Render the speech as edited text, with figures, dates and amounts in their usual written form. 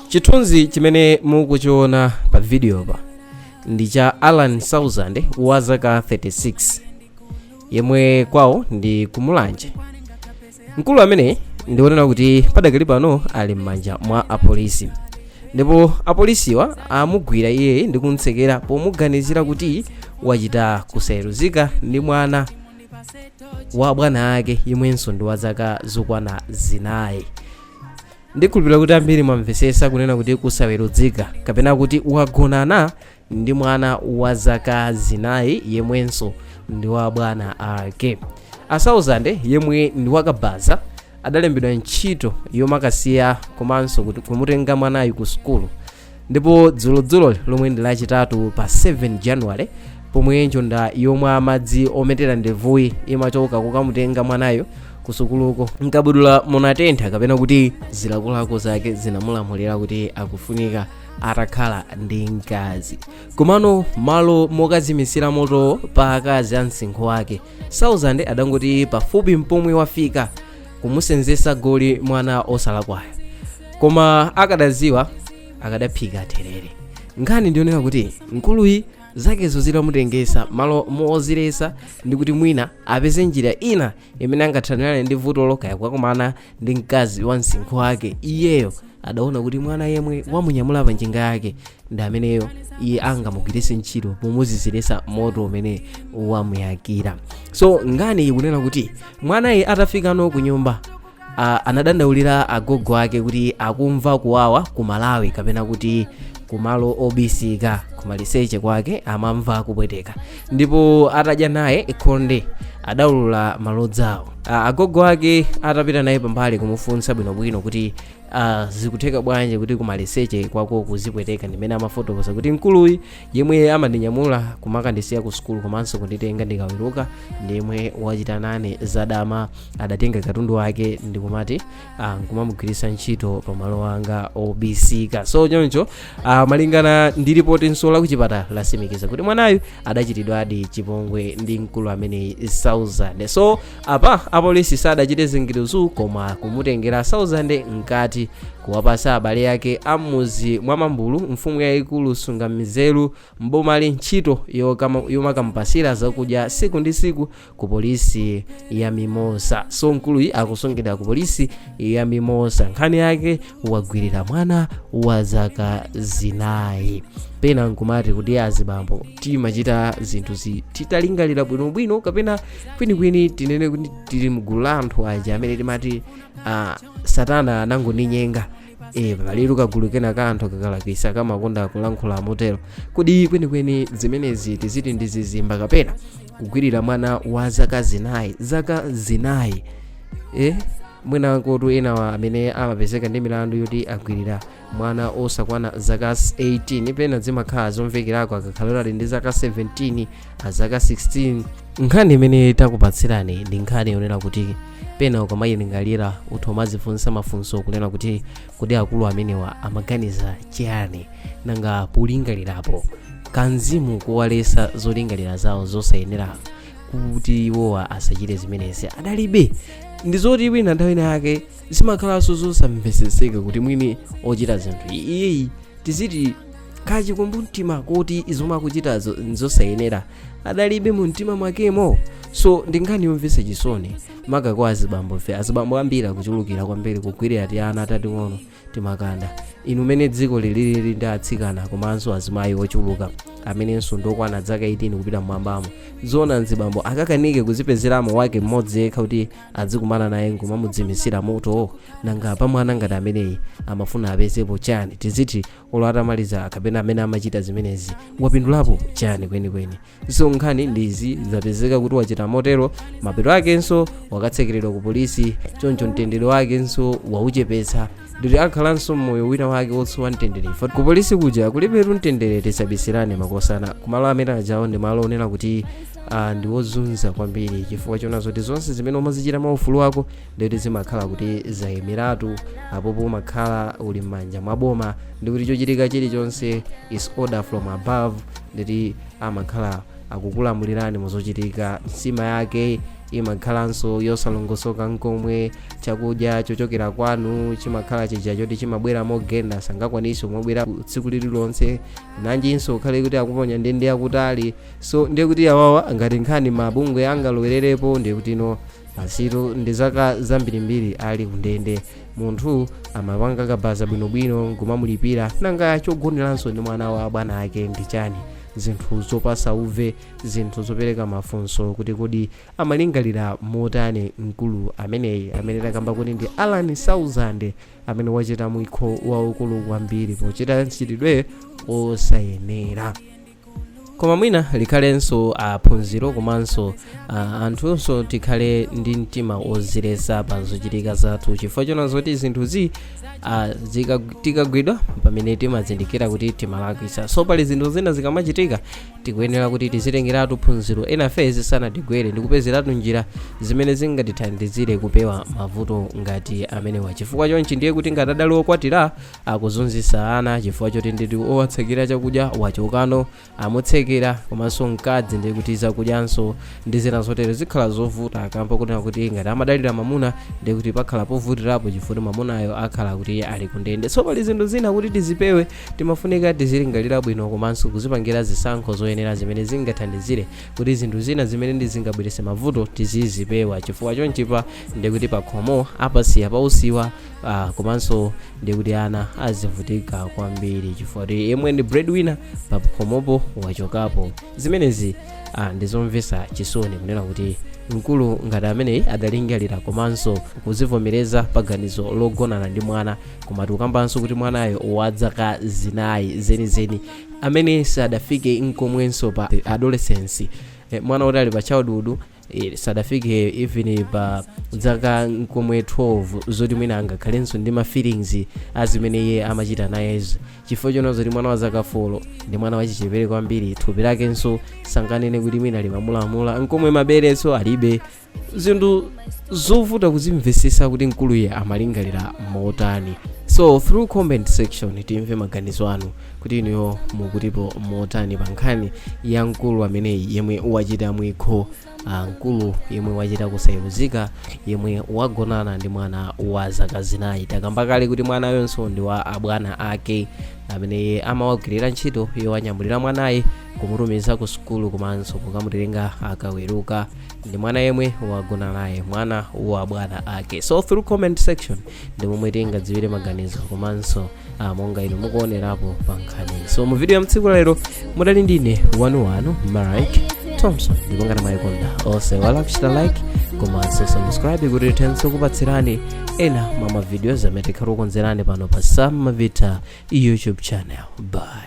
Chithunzi chimene mukuchiona pa video pa ndi cha Alan Sauzande wa zaka 36, yemwe kwawo ndi kumulanje. Mkulu amene ndionena kuti padakali pano ali m'manja mwa apolisi, ndipo apolisiwa amugwira iye ndi kumtsekera pomuganizira kuti wachita kusayeruzika ndi mwana wa bwana ake, yemwenso ndi wa zaka zokwana 4. Ndikhulupirira kuti ambiri mwamvesesa kunena kuti kusaweruzika kapena kuti wagonana ndi mwana wa zaka 4 yemwenso ndi wa bwana ake. Asauzande, yemwe ndi wakabaza, adalembedwa ntchito yomakasiya komanso kuti kumutenga mwanayu ku sukulu. Ndipo dzulodzuloli, lomwe ndi Lachitatu pa 7 January, pomwe njonda yomwe madzi ometera ndevuyi imachoka kukamutenga mwanayo ku sukuluko, mkabudula munatentha, kapena kuti zilakolako zake zinamulamulira kuti akufunika atakhala ndi mkazi. Komano malo mokazimisira moto pa akazi a msinkhu wake, Sauzande adangoti pafupi mpomwe wafika kumusenzesa goli mwana osalakwayo. Koma akadaziwa akadaphika therere. Nkhani ndioneka kuti mkuluyi zakezo zitamutengesa, malo mozilesa ndi kuti mwina apeze njira ina imene angathanirane ndi vutolo, kaya kukakumana ndi mkazi wa msinkhu wake, iyeyo adaona kuti mwana yemwe wamunyamula pa njinga yake ndi ameneyo iye angamugwiritse ntchito pomuziziresa moto umene wamuyakira. So nkhani ikunena kuti mwanayi atafikano ku nyumba, anadandaulira agogo ake kuti akumva kuwawa ku Malawi, kapena kuti kumalo obisika kumaliseche kwake amamva kupweteka. Ndipo atadya naye khonde adaulula malodzawo. Agogo ake atapita naye pambali kumufunsa bwinobwino kuti zikutheka bwanji kuti kumaliseche kwako kuzipweteka, ndimene amafotokoza kuti mkuluyi yemwe amandinyamula kumakandisiya ku sukulu komanso kunditenga ndikaweruka ndi yemwe wachita nane zadama, adatenga katundu wake ndikumati nkumamugwiritsa ntchito pamalo anga obisika. So choncho, malingana ndi ripotinso la kuchipatala, lasimikiza kuti mwanayu adachitidwadi chipongwe ndi mkulu amene Sauzande. So apa apolisi sadachite zingiruzu koma kumutengera Sauzande mkati, kuwapasa abale ake ammuzi mwa Mambulu, mfumu yayikulu Sungamizeru mbomali, ntchito yomakamupasira zakudya siku ndi siku ku polisi ya Mimosa. So mkuluyi akusungidwa ku polisi ya Mimosa, nkhani yake wagwirira mwana wa zaka 4. Pena nkumati kuti azibambo timachita zinthu titalingalira bwinobwino, kapena kwenikweni tinene kuti tili mgulu la anthu aja amene timati satana anangoninyenga. Palitu kagulu kena ka anthu kakalakwisa kamakonda kulankhula motero. Kodi kwenikweni zimenezi tiziti ndi zizimba, kapena kugwirira mwana wa zaka 4, zaka 4? Mwina nkotu enawa amene amapezeka ndi milandu yoti agwirira mwana osakwana zaka 18, pena zimakhala zomvekerako akakhala ali ndi zaka 17, azaka 16. Nkhani imene takupatsirani ndi nkhani yonena kuti pena ukamayilingalira utha umazifunsa mafunso kunena kuti kodi akulu amenewa amaganiza chiyani? Nanga polingalirapo kanzimu kowalesa zolingalira zawo zosayenera kuti iwowa asachite zimenezi adalibe? Ndi zoti wina nthawi ina yake zimakhalanso zosamveseseka kuti mwini ochita zinthu iyeyi tiziti kachikumbumtima kuti zomwe akuchitazo nzosayenera adalibe mu mtima mwakemo. So ndi nkhani yomvetsa chisoni, maka kwa azibambo. Fe azibambo ambiri akuchulukira kwambiri kugwirira ti ana tating'ono timakanda. Inu mene dziko lilili ndi atsikana komanso azimayi ochuluka amenenso ndokwana zaka 18 kupita mmwambamo, zona mzibambo akakanike kuzipezeramo wake mmodzi yekha kuti adzikumana naye nkumamudzimisira moto? Nanga pamwana ngati ameneyi amafuna apezepo chani? Tiziti olo atamaliza kapena amene amachita zimenezi wapindulapo chani kwenikweni? So nkhani ndizi, zapezeka kuti wachita motero, mapeto akenso wakatsekeredwa ku polisi. Choncho mtendere wakenso wauchepetsa, nditi akhalanso mmoyo wina wake wotsowa mtendere. Ku polisi kuja kulibetu mtendere, tisabisirane makosana. Kumalo amene ajawo ndi malo onena kuti ndi wozunza kwambiri, chifukwa chona zoti zonse zimene umazichita mwa ufulu wako ndikuti zimakhala kuti zayemeratu. Apopo umakhala uli m'manja mwa boma, ndikuti chochitika chilichonse is order from above, nditi amakhala akukulamulirani muzochitika. Nsima yake Imakhalanso yosalongosoka nkomwe. Chakudya chochokera kwanu chimakhala chija choti chimabwera mogenda, sangakwanise kumabwera tsiku lililonse, nanjinso ukhale kuti akuponya ndende yakutali. So ndiye kuti awawa ngati nkhani mabungwe angalowererepo, ndiye kuti no pasitu ndi zaka zambirimbiri ali kundende. Munthu amapanga kabaza bwinobwino nkumamulipira, nanga chogoneranso ndi mwana wa bwana ake ndi chani? Zinthu zopasa uve, zinthu zopereka mafunso kuti kodi amalingalira motani mkulu ameneyi, amene takamba kuti ndi Alan Sauzande, amene wachita mwikho waukulu kwambiri pochita mchitidwe osayenera. Koma mwina likhalenso phunziro, komanso anthunso tikhale ndi mtima oziletsa pa zochitika zathu, chifukwa chona zoti zinthuzi tikagwidwa pamene timazindikira kuti timalakwitsa. So pali zinthu zina zikamachitika tikuyenera kuti tizitengeratu phunziro enafe zisanatigwere, ndikupezeratu njira zimene zingatithandizire kupewa mavuto ngati amenewa. Chifukwa chonchi ndiye kuti ngati adali okwatira, akuzunzisa ana chifukwa choti nditi owatsekera chakudya wachokano, amutsekera, komanso mkadzi ndiye kuti zakudyanso ndi zina zotere zikhala zovuta, akamba kunena kuti ngati amadalira mamuna ndiye kuti pakhala povutirapo, chifukwa mamunayo akhala kuti ali kundende. So pali zinthu zina kuti tizipewe timafunika tizilingalira bwino, komanso kuzipangira zisankho zoyenera zimene zingathandizire kuti zinthu zina zimene ndi zingabweretse mavuto tizizipewa. Chifukwa chonchipa ndiye kuti pakhomo apasiya pausiwa, komanso ndiye kuti ana azivutika kwambiri, chifukwa kuti yemwe ndi breadwinner pakhomopo wachokapo. Zimenezi ndizomvetsa chisoni kunena kuti mkulu ngati ameneyi adalingalira komanso kuzivomereza paganizo logonana ndi mwana. Koma tikukambanso kuti mwanayo wadzaka 4 zenizeni, amene sadafike nkomwenso pa adolescence, mwana woti ali pa childhood, sadafike even pa zaka nkomwe 12 zoti mwina angakhalenso ndi ma feelings azimene iye amachita nayezo, chifukwa chona zoti mwana wa zaka 4 ndi mwana wachichepere kwambiri. Thupi lakenso sanganene kuti mwina limamulamula nkomwe, maberenso alibe. Zinthu zovuta kuzimvetsetsa kuti mkuluye amalingalira motani. So through comment section timve maganizo anu kuti inuyo mukutipo motani pa nkhani ya mkulu ameneyi yemwe wachita mwikho, mkulu yemwe wachita kusayeruzika, yemwe wagonana ndi mwana wa zaka 4. Takamba kale kuti mwanayonso ndi wa abwana ake amene iye amawagwirira ntchito yowanyamulira mwanayi kumutumiza ku sukulu komanso kukamutenga akaweruka. Ndi mwana yemwe wagona naye, mwana wa bwana ake. So through comment section ndi momwe tingadziwire maganizo komanso monga inu mukuonerapo pa nkhani. So mu video ya mtsiku lero mudali ndine wanuwanu Marike Thompson, ndipo ngati mwayikonda osaiwala kuchita like komanso subscribe kuti tithenso kupatsirani ena mwa mavideos amene tikhala kukonzerani pano pa Sam Mavita YouTube channel. Bye.